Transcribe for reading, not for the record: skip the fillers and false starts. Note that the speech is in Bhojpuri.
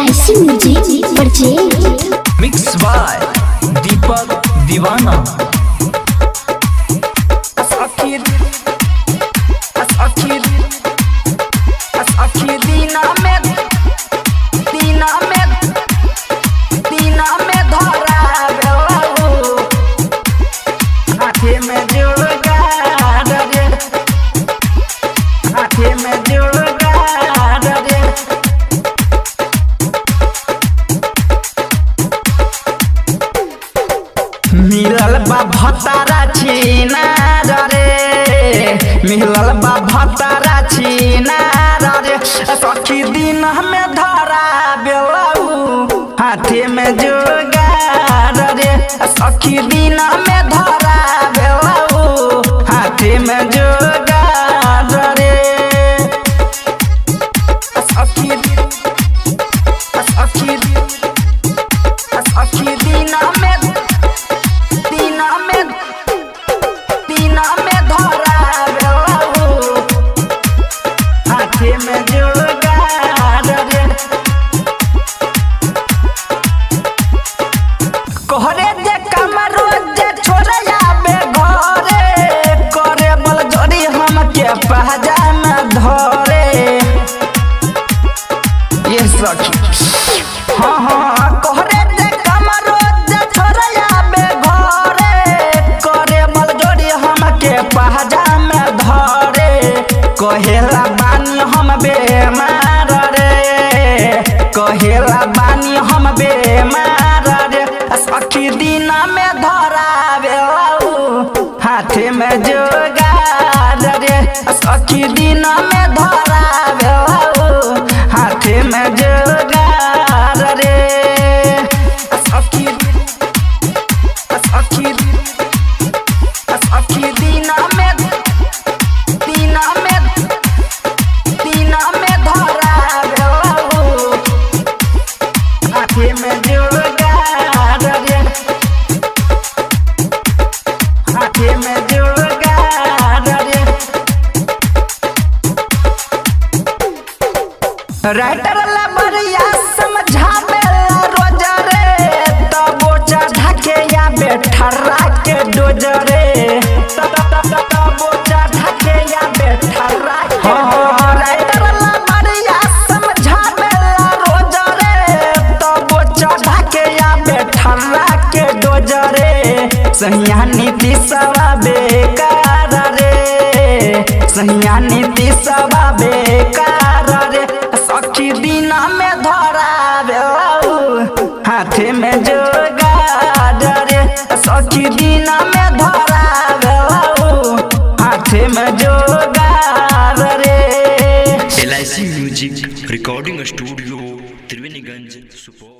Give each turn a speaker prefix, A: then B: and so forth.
A: LIC music present.
B: Mix by Deepak Deewana.
C: सखी दीना में दीना में दीना में धरा बेलाऊ हाथे में जोगाड़ रे, हाथे में जोगाड़ रे। मिलल बा भतारा छिनार रे, मिलल बा भतारा छिनार रे। सखी दिन में धरा बेलाऊ हाथे में जोगार रे। सखी दिन में धरा बेलाऊ हाथे में जोगार रे। सखी सखी सखी दीना में दीना में दीना में धरा बेलाऊ हाथे में जोगार रे। कोहरे जे कमरो जे छोड़या बे घरे, करे बल जोड़ी हमके पहचान धरे। ये सखी हाँ हाँ, कोहरे जे कमरो जे छोड़या बे घरे, करे बल जोड़ी हमके पहचान धरे। कहेला बानी हम बेमार रे, कहेला बानी हम बेमार रे। सखी दीना में धरा बेलाऊ हाथे में जोगार रे। सखी दीना में धरा बेलाऊ हाथे में जोगार रे। सखी सखी सखी दीना में दीना में दीना में धरा बेलाऊ हाथे में जोगार रे, हाथे में जोगार रे। राइटर लबरिया समझावे रोज रे, तबो चढ़ा के या बेठरा के डोज रे। तबो चढ़ा के या बेठरा के। हाँ, राइटर लबरिया समझावे रोज रे, तबो चढ़ा के या बेठरा के डोज रे। सहिया नीति सवा बेकार रे, सहिया नीति सवा बेकार रे। सखी दीना में धरा बेलाऊ हाथे में जोगार रे। सखी दीना में धरा बेलाऊ हाथे में जोगार रे।
D: LIC music recording studio, Triveniganj, Supaul.